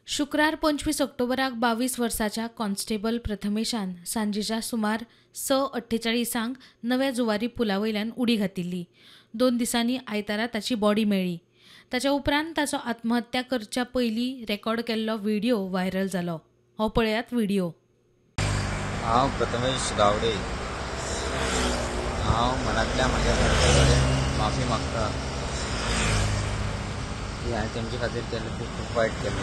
शुक्रार 25 ऑक्टोबराक 22 वर्साच्या कॉन्स्टेबल प्रथमेशान सांजेच्या सुमार 6:48 नव्या जुवारी पुला वयल्यान उडी घातिल्ली. 2 दिसांनी आयतारा ताची बॉडी मेळ्ळी. ताच्या उपरांत ताचो आत्महत्या करच्या पयलीं रेकॉर्ड केल्लो व्हिडिओ व्हायरल जालो. हो पळयात व्हिडिओ. हांव प्रथमेश गावडे, हांव मनांतल्या म्हज्या घरच्या कडेन माफी मागता की हांवें तेमचे खातीर केलें तें खूब वायट केलें.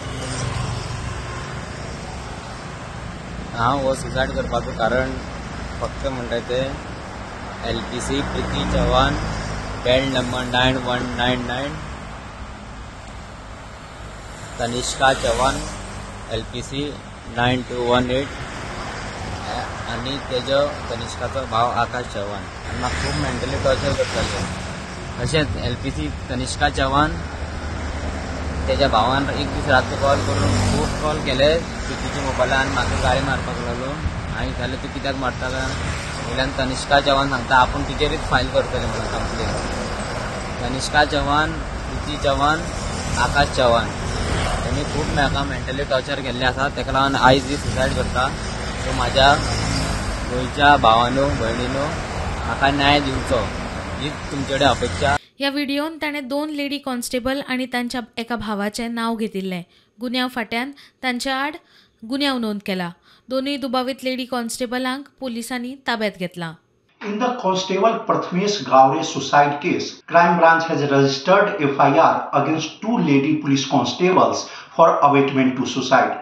हांव हो सुसायड करपाचो कारण फक्त म्हणटा तें LPC Preeti Chavan, belt number 9199, Tanishka Chavan LPC 9218 आनी तेजो तनिष्काचो भाव आकाश चव्हाण. आनी म्हाका खूब मेंटली टॉर्चर करताले. तशेंच LPC Tanishka Chavan तेज्या भावान एक दीस रातचो कॉल करून खूब कॉल केले प्रितीच्या मोबायलार आनी म्हाका गाळी मारपाक लागलो. हांवें विचारलें तूं कित्याक मारता काय? वयल्यान तनिष्का चव्हाण सांगता आपूण तिचेरूच फायल करतलें म्हणून कंप्लेन. तनिष्का चव्हाण, प्रिती चव्हाण, आकाश चव्हाण तेणी खूब म्हाका मेंटली टॉर्चर केल्लें आसा. तेका लागून आयज ही सुसायड करता. सो म्हाज्या गोंयच्या भावानो भयणीनो म्हाका न्याय दिवचो हीच तुमचे कडेन अपेक्षा. ह्या व्हिडिओन ताणें 2 लेडी कॉन्स्टेबल आनी तांच्या एका भावाचें नांव घेतिल्लें. गुन्यांव फाट्यान तांच्या आड गुन्यांव नोंद केला. 2 दुबावीत लेडी कॉन्स्टेबलांक पोलिसांनी ताब्यात घेतला. In the Constable Prathamesh Gawde suicide case, Crime Branch has registered FIR against 2 lady police constables for abetment to suicide.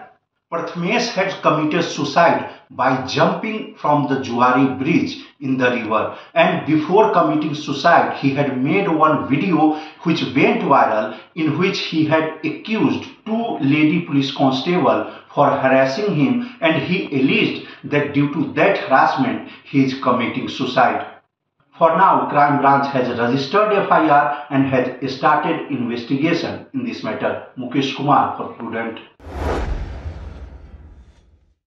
Prathamesh had committed suicide by jumping from the Zuari bridge in the river, and before committing suicide he had made one video which went viral, in which he had accused 2 lady police constables for harassing him, and he alleged that due to that harassment he is committing suicide. For now, Crime Branch has registered FIR and has started investigation in this matter. Mukesh Kumar for Prudent.